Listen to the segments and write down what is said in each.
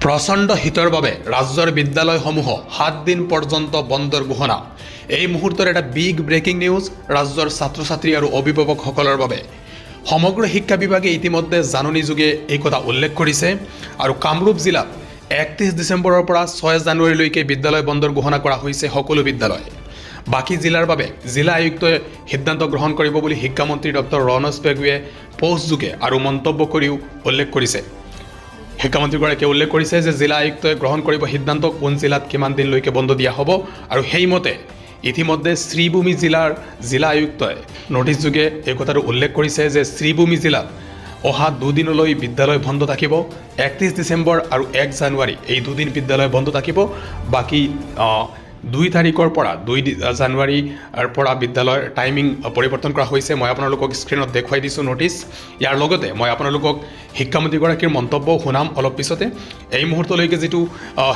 প্ৰচণ্ড শীতৰ বাবে ৰাজ্যৰ বিদ্যালয়সমূহ 7 দিন পৰ্যন্ত বন্ধৰ ঘোষণা। এই মুহূৰ্তৰ এটা বিগ ব্ৰেকিং নিউজ ৰাজ্যৰ ছাত্ৰ ছাত্ৰী আৰু অভিভাৱকসকলৰ বাবে। সমগ্ৰ শিক্ষা বিভাগে ইতিমধ্যে জাননী যোগে এই কথা উল্লেখ কৰিছে আৰু কামৰূপ জিলাত 31 ডিচেম্বৰৰ পৰা 6 জানুৱাৰীলৈকে বিদ্যালয় বন্ধৰ ঘোষণা কৰা হৈছে সকলো বিদ্যালয়। বাকী জিলাৰ বাবে জিলা আয়ুক্তই সিদ্ধান্ত গ্ৰহণ কৰিব বুলি শিক্ষামন্ত্ৰী ডক্টৰ ৰণোজ পেগুৱে পোষ্টযোগে আৰু মন্তব্য কৰিও উল্লেখ কৰিছে। শিক্ষামন্ত্ৰীগৰাকীয়ে উল্লেখ কৰিছে যে জিলা আয়ুক্তই গ্ৰহণ কৰিব সিদ্ধান্ত, কোন জিলাত কিমান দিনলৈকে বন্ধ দিয়া হ'ব। আৰু সেইমতে ইতিমধ্যে শ্ৰীভূমি জিলাৰ জিলা আয়ুক্তই নটিচযোগে এই কথাটো উল্লেখ কৰিছে যে শ্ৰীভূমি জিলাত অহা 2 দিনলৈ বিদ্যালয় বন্ধ থাকিব। 31 ডিচেম্বৰ আৰু 1 জানুৱাৰী, এই 2 দিন বিদ্যালয় বন্ধ থাকিব। বাকী 2 তাৰিখৰ পৰা, 2 জানুৱাৰীৰ পৰা বিদ্যালয়ৰ টাইমিং পৰিৱৰ্তন কৰা হৈছে। মই আপোনালোকক স্ক্ৰীণত দেখুৱাই দিছোঁ নটিচ। ইয়াৰ লগতে মই আপোনালোকক শিক্ষামন্ত্ৰীগৰাকীৰ মন্তব্যও শুনাম অলপ পিছতে। এই মুহূৰ্তলৈকে যিটো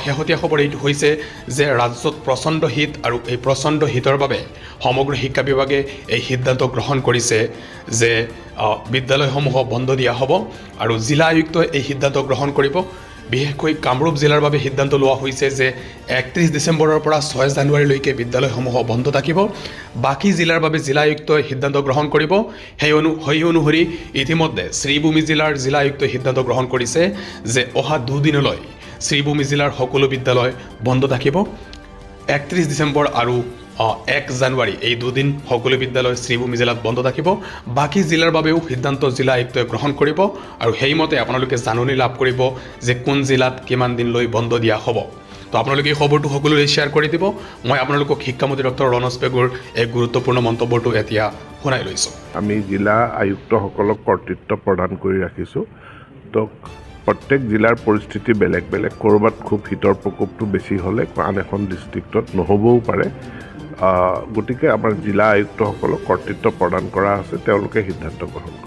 শেহতীয়া খবৰ, এইটো হৈছে যে ৰাজ্যত প্ৰচণ্ড শীত আৰু এই প্ৰচণ্ড শীতৰ বাবে সমগ্ৰ শিক্ষা বিভাগে এই সিদ্ধান্ত গ্ৰহণ কৰিছে যে বিদ্যালয়সমূহ বন্ধ দিয়া হ'ব আৰু জিলা আয়ুক্তই এই সিদ্ধান্ত গ্ৰহণ কৰিব। বিশেষকৈ কামৰূপ জিলাৰ বাবে সিদ্ধান্ত লোৱা হৈছে যে 31 ডিচেম্বৰৰ পৰা 6 জানুৱাৰীলৈকে বিদ্যালয়সমূহ বন্ধ থাকিব। বাকী জিলাৰ বাবে জিলা আয়ুক্তই সিদ্ধান্ত গ্ৰহণ কৰিব। সেই অনুসৰি ইতিমধ্যে শ্ৰীভূমি জিলাৰ জিলা আয়ুক্তই সিদ্ধান্ত গ্ৰহণ কৰিছে যে অহা 2 দিনলৈ শ্ৰীভূমি জিলাৰ সকলো বিদ্যালয় বন্ধ থাকিব। 31 ডিচেম্বৰ আৰু 1 জানুৱাৰী, এই 2 দিন সকলো বিদ্যালয় শ্ৰীভূমি জিলাত বন্ধ থাকিব। বাকী জিলাৰ বাবেও সিদ্ধান্ত জিলা আয়ুক্তই গ্ৰহণ কৰিব আৰু সেইমতে আপোনালোকে জাননী লাভ কৰিব যে কোন জিলাত কিমান দিনলৈ বন্ধ দিয়া হ'ব। তো আপোনালোকে এই খবৰটো সকলোৰে শ্বেয়াৰ কৰি দিব। মই আপোনালোকক শিক্ষামন্ত্ৰী ডক্টৰ ৰণোজ পেগুৰ এক গুৰুত্বপূৰ্ণ মন্তব্যটো এতিয়া শুনাই লৈছোঁ। আমি জিলা আয়ুক্তসকলক কৰ্তৃত্ব প্ৰদান কৰি ৰাখিছোঁ। তো প্ৰত্যেক জিলাৰ পৰিস্থিতি বেলেগ বেলেগ। ক'ৰবাত খুব শীতৰ প্ৰকোপটো বেছি হ'লে আন এখন ডিষ্ট্ৰিক্টত নহ'বও পাৰে। গতিকে আমাৰ জিলা আয়ুক্তসকলক কৰ্তৃত্ব প্ৰদান কৰা আছে, তেওঁলোকে সিদ্ধান্ত গ্ৰহণ কৰিব।